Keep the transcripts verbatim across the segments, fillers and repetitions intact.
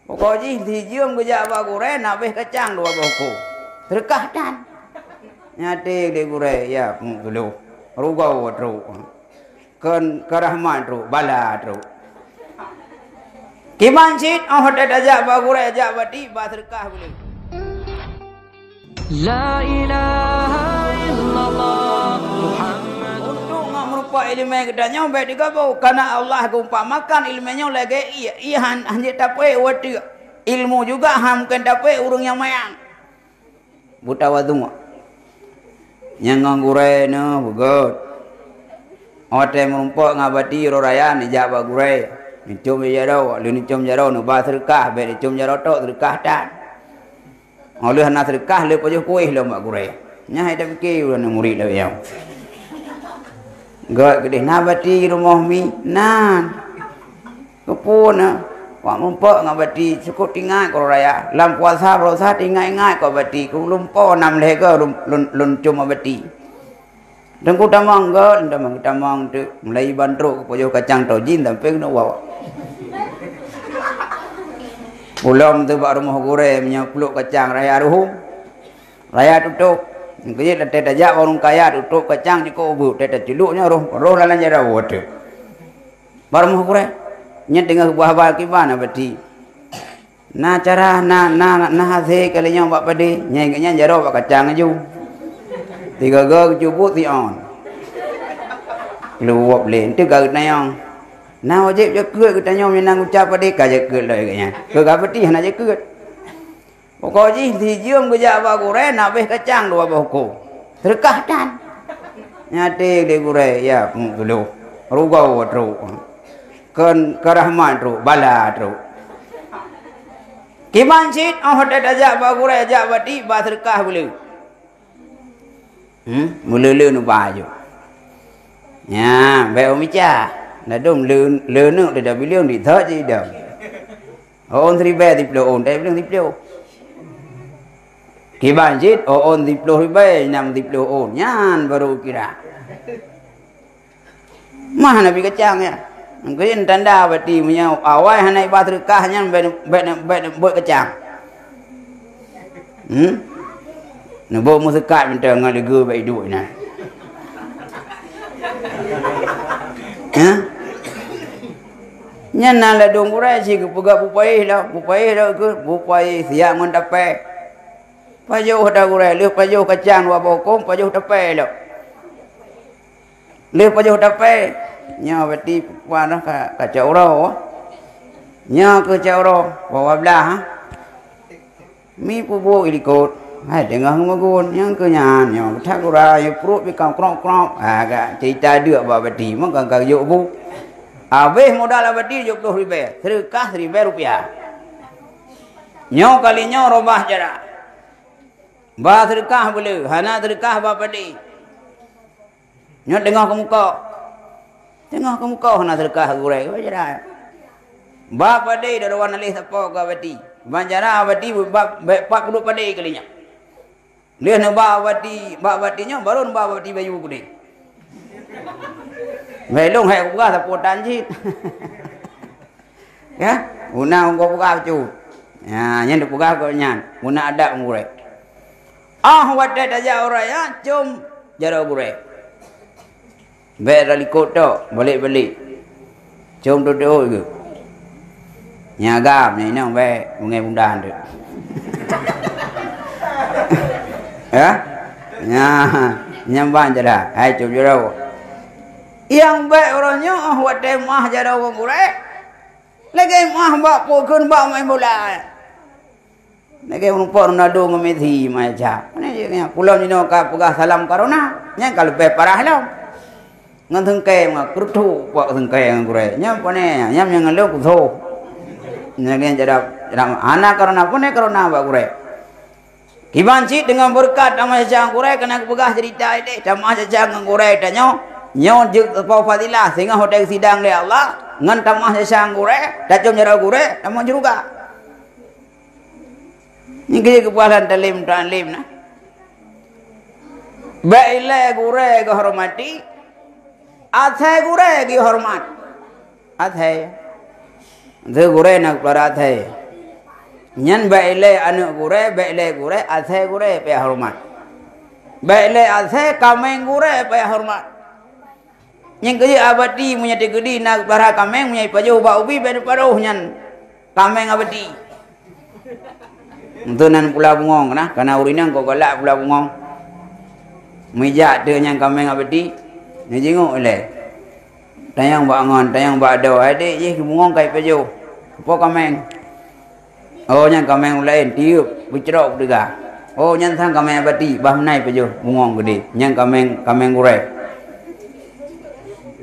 Pokok jih sijeuem geujak bak gurée, na abéh kacang dua boh ko. Teureukah tan. Nyaté lé gurée, ya, peungeuh tuloh. Rugoe trok. Kon keurahmat trok, bala trok. Kiban cit, óh watée tajak bak gurée, jak bati, ba seureukah buleuen. La ilaha illallah Muhammad. Untuk ngon meurumpok ileumé geutanyoe bék digabô, kareuna Allah geumpamakan ileumé nyoe lagée ié, ié han, han jeuet tapeuék watée ilmu juga han mungken tapeuék ureuëng nyang manyang. Butawadhu. Nyang ngon gurée neuh beugét. Watée meurumpok ngon bati uroe raya neujak bak gurée. Neucom jaroe, lheueh neucom jaroe neuba seureukah, bék neucom jaroe tok seureukah tan. Óh lheueh hana seureukah lheueh pajoh kuéh lom bak gurée. Nyan hai tapike ureuëng murit lagée nyoe. Gét keudeh na bati rumoh mi? Nan. Keupeue na? Wak meurumpok ngon bati, sukôt tingat keu uroe raya. Lam puasa barosa tingat-ingat keu bati, keu lôn po nam lhée goe lôn, lôn, lôn com bati. Teungku tamong gét, lôn tamong, tamong teuk. Mulai ban trok keu pajoh kacang tojin sampai keuneuk woe. Ulôn teuk bak rumoh gurée meunyoe pluek kacang raya ruhueng. Raya tutôp. Keujeuet watée tajak warong kaya tutôp kacang cukôp ubeut, watée taculok nyoe roh, roh lam jaroe watée. Bak rumoh gurée. Nyan teungoh geuba haba kiban na bati. Na cara, na, na, na hasé kali nyoe bak padé, nyang ingat nyan jaroe bak kacang laju. Tiga-tiga geucubuet siôn. Luwop lé, enteuk ka geutanyong. Na wajéb jakeuet geutanyoe meunang ucab padé ka jakeuet lom geuh nyan. Keu ka bati hana jakeuet. Pokok jih sijeuem geujak bak gurée, na abéh kacang dua boh ko. Teureukah tan. Nyaté lé gurée, ya, peungeuh tuloh. Rugoe trok. Kon keurahmat trok, bala trok. Kiban cit, óh watée tajak bak gurée, jak bati, ba seureukah buleuen. Hmm, meuleu-leu neuba ju. Nya, bék umica. Ladôm leu-, leuneuk di dabileueng di thot jidong. Ôn siribée siploh ôn, tapi bilang siploh. Kiban cit, ôn siploh ribée, nam siploh ôn. Nyan baru kira. Mah Nabi kacang ya. Mungkin tanda bati meunyoe awai hana iba seureukah nyan bék, bék, bék, bék kacang. Hmm? Neuboh meuseukat mantong ngon leugeue bak iduek nyan. Hah? Nyan na ladôm gurée si geupeugah bupayéh lom, bupayéh lom keu bupayéh siak ngon tapée. Pajoh ata gurée, lheueh pajoh kacang dua boh kông, pajoh tapée lom. Lheueh pajoh tapée, nyoe bati puan ka, ka cok uroe. Nyoe keu cok uroe, poh dua blaih, ha. Mi peubuet i likot, hai teungoh meugun, nyang keu nyan, nyoe that gura, nyoe pruet pih ka krok-krok. Ha, ka cerita deuk bak bati, meuka ka jok bu. Habéh modal bak bati tujoh ploh ribée, seureukah siribée rupiah. Nyoe kali nyoe robah cara. Ba seureukah beuleu, hana seureukah ba padé. Nyoe teungoh keumeukoh. Teungoh keumeukoh hana seureukah gurée, gurée jeurai. Ba padé daruwan aléh sapo keu bati. Ban cara bati ba, ba, pat peuduek padé kali nyoe. Lheueh neuba bati, bak bati nyoe baru neuba bati bayu keudeh. Meuhai lôn hai kupeugah sapo tan cit. Ya, guna engkau peugah bacut. Ya, nyan dipeugah keu nyan, guna adab ngon gurée. Ah, watée tajak uroe raya, com jaroe gurée. Bék talikot tok, balek-balek. Com tutoe geuh. Nyang agam, nyang inong bék, beungéh bundan tu. Ya? Nya, nyang ban jadah, hai com jaroe. Nyang bék uroe nyoe, ah, watée meuah jaroe ngon gurée. Lagée meuah bak pokon bak main bola. Lagée meurumpok Ronaldo ngon Messi, macam. Mana dia kena? Pulang jinoe ka peugah salam corona. Nyan ka leubeh parah lom. Ngon seungkée, ngon keuruthok puak seungkée ngon gurée. Nyan pane, nyan nyang ngon lôn kusoh. Nyan jadi, jadi, hana corona, pane corona bak gurée. Kiban cit deungon beureukat tamah cacang gurée, keuneuk peugah ceurita ideh, tamah cacang ngon gurée tanyoe. Nyoe jeuet sapo fadilah, singoh watée sidang lé Allah, ngon tamah cacang gurée, tacom jaroe gurée, tamong syeuruga. Nyan keuh geupeugah lam talim, talim na. Bék ilée gurée geuhormati, asai gurée geuhormat. Asai. Asai gurée na keupeue asai. Nyan bèk ilèe aneuk gurèe, bèk ilèe gurèe, asèe gurèe payah horeumat. Bèk ilèe asèe, kaméng gurèe payah horeumat. Nyang keujeuet abati, meunyoe teukeudi na peulahra kaméng, meunyoe jipajoh bak ubi, bèk neupajoh nyan kaméng abati. Meuteun nan pula bungöng, nah, kana ureueng inong kok galak pula bungöng. Meujak teuh nyan kaméng abati, neujingok ilèe. Tanyong bak ngon, tanyong bak doe, adék jih bungöng ka jipajoh. Po kaméng? Oh, nyan kaméng ureueng laén, tiep, beucrok peuteuga. Oh, nyan sang kaméng abati, bah meunan jipajoh bungöng keudéh. Nyan kaméng, kaméng gurèe.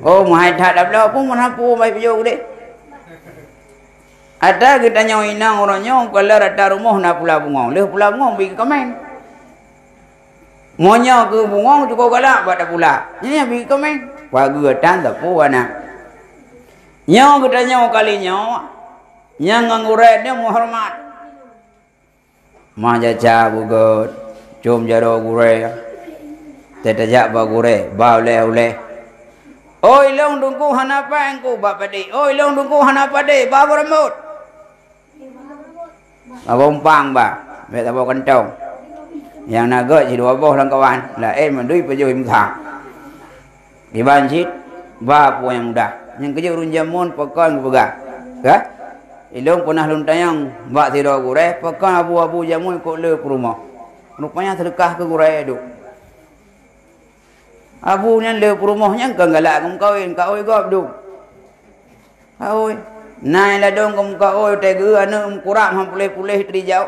Oh, meuhai that dabloe, peue meunan peue bah jipajoh keudéh. Ata geutanyoe inong uroe nyoe, kalau rata rumoh na pula bungöng, lheueh pula bungöng bri keu kaméng. Meunyoe keu bungöng cukôp galak bak tapula, nyan bri keu kaméng. Pageue tan sapeue na. Nyoe geutanyoe kali nyoe, nyang ngon gurèe nyoe meuhoreumat. Mah caca beugöt, com jaroe gurèe, teutajak bak gurèe, ba ulèe-ulèe. "Oi, lôn Teungku hana paih Teungku bak padé. Oi, lôn Teungku hana padé, ba boh rambôt." Saboh umpang ba, bèk saboh kantong. Nyang na göt sidua boh lamkawan, laén mandum pajoh imsa. Kiban cit, ba peue nyang mudah. Nyang keujeuet ureueng jameun pakon geupeugah. Ka? Ilôn peunah lôn tanyong bak sidroe gurèe, pakon abu-abu jameun kok le peurumoh. Rupanya seudeukah keu gurèe duek. Abu nyan le peurumoh nyan kon galak geumeukawen, ka oi gob duek. Ka oi. Na ladôm geumeukawen, teuga aneuk meukurab han puléh-puléh teurijau.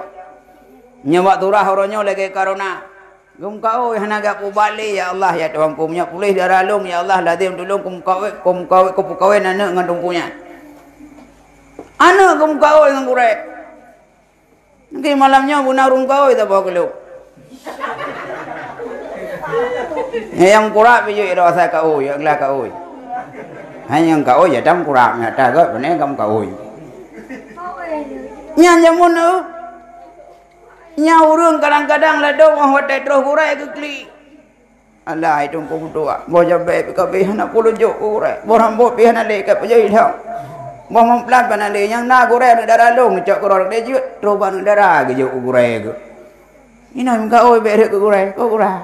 Nyoe bak turah uroe nyoe lagèe corona. Geumeukawen hana geupeubali, "Ya Allah, ya Tuhanku, meunyoe puléh dara lôn, ya Allah, lazem tulông kumeukawen, kumeukawen, kupeukawen aneuk ngon teungku nyan." Aneuk geumeukawen ngon gurèe. Mungken malam nyoe beuna ureueng kawen saboh keu lôn. Nyang kurab bijéh ida asai kawen, nyang glah kawen. Hai nyang kawen, ya tam kurab, nyata gét beuna kawen. Nyan jameun nyoe. Nyan ureueng kadang-kadang ladôm óh watèe troh gurèe geuklik. Alah, hai Teungku meutuah, boh jabèe pih ka abéh hana peue lôn jok keu gurèe, boh rambôt pih hana lé ka peujeuet lom. Boh muphlam pih hana lé, nyang na gurèe aneuk dara lôn cok keudroe jeuet, troh bak aneuk dara geujok keu gurèe geuh. Inoe meukawen bèk rhot keu gurèe, keu gurèe.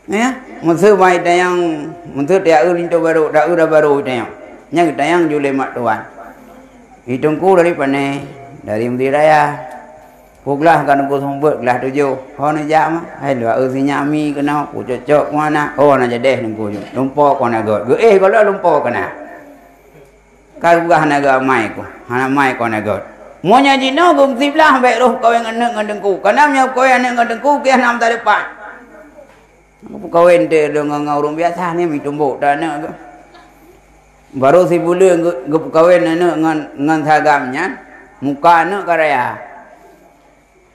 Ya, meuseu bai tanyong, meuseu tiep linto barô, taeu barô tanyong. Nyan geutanyong ju lé mak tuan. Hai Teungku dari pane, dari Mesjid Raya. Peue glah ka neupeusumbeuet glah tujoh. Ho neujak ma? Hai lôn eu sinyak mi keunoe, kucocok keuhana. Oh, na jadeh Teungku nyoe. Lumpo keuhana göt. Geuéh gohlom lumpo keuhana. Ka geupeugah hana geuamai ku. Hana mai keuhana göt. Meunyoe jinoe geumeusiblah bèk roh kawen aneuk ngon Teungku. Kareuna meunyoe kawen aneuk ngon Teungku, keuh hana masa depan. Peukawen teuh lôn ngon, ngon ureueng biasa ni meutumbok tan aneuk geuh. Barô sibuleuen geu-, geupeukawen aneuk ngon, ngon si agam nyan, muka aneuk ka raya.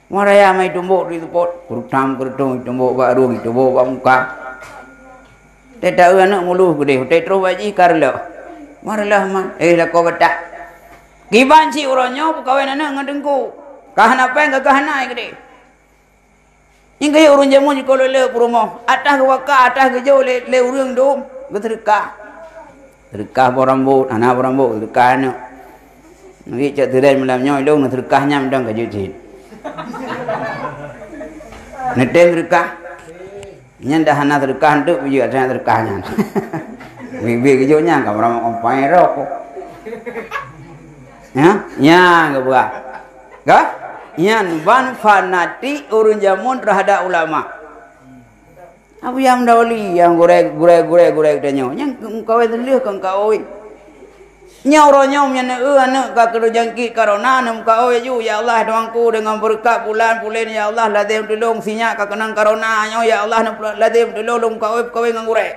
Wah raya meutumbok di seupôt, keurutam keureutong itumbok bak rueng, itumbok bak muka. Teuta aneuk mulôh keudéh, teutroh bak jih ka reuloh. Wah reuloh man, eh lakoe batak. Kiban cit uroe nyoe peukawen aneuk ngon Teungku. Ka hana péng ka, ka hana keudéh. Nyang keuh ureueng jameun jikheun lé peurumoh, ataih geuwaka, ataih geujok lé, lé ureueng dum, geuseudeukah. Seudeukah boh rambôt, hana boh rambôt, seudeukah aneuk. Nabi cok tiren malam nyoe, ilôn neuseudeukah nyan mantong ka jeuet cit. Neutem seudeukah. Nyan dah hana seudeukah, enteuk peujeuet asai seudeukah nyan. Bibie geujok nyan ka meuramot kompai rok. Ya, nyan geupeugah. Ka? Nyan ban fanatik ureueng jameun teuhadap ulama. Abu Yam Dauli nyang gurèe, gurèe, gurèe, gurèe geutanyoe. Nyang meukawen lheueh kon kawen. Nyoe uroe nyoe meunyoe eu aneuk ka keuneuk jangkit corona, neumeukawen ju, "Ya Allah, Tuhanku, deungon beureukat bulan pulen, ya Allah, lazem tulông sinyak ka keunong corona nyoe, ya Allah, neupeu-, lazem tulông lôn meukawen, peukawen ngon gurèe."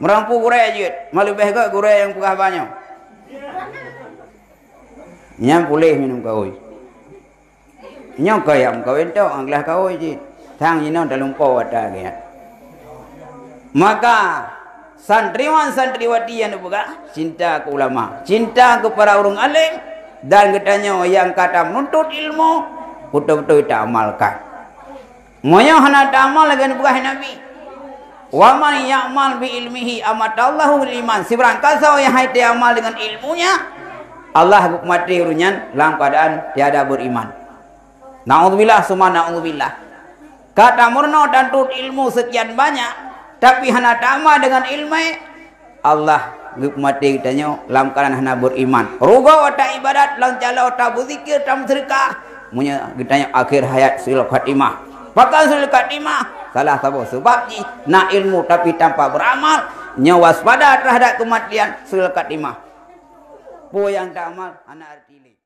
Meurampu gurèe jeuet, meuleubeh gèt gurèe nyang peugah haba nyoe. Nyan puléh minum kawen. Nyoe ka nyang meukawen tok, nyang glah kawen cit. Sang jinoe talumpoe ata geuh nyan. Maka, santriwan-santriwati nyang neupeugah, cinta keu ulama, cinta keu para ureueng além, dan geutanyoe nyang ka tameununtut ilmu, beutôi-beutôi taamalkan. Meunyoe hana taamal lagèe neupeugah Nabi, "Wa man ya'mal bi ilmihi amatallahu bil iman." Sibarang kasoe nyang han taamal deungon ilmunya, Allah geupeumaté ureuëng nyan lam keuadaan tiada beriman. Naudzubillah summa naudzubillah. Ka tameurunoe tantu ilmu seukian banyak, tapi hana taamal deungon ilmu, Allah geupeumaté geutanyoe lam keuadaan hana beriman. Rugoe ata ibadat, lam calo ata beuzikir, ata meuseudeukah, meunyoe geutanyoe akhir hayat su'ul khatimah. Pakon su'ul khatimah? Salah saboh seubab jih na ilmu tapi tanpa beramal, nyoe waspada terhadap keumatian, su'ul khatimah. Peue nyang taamal hana arti lé.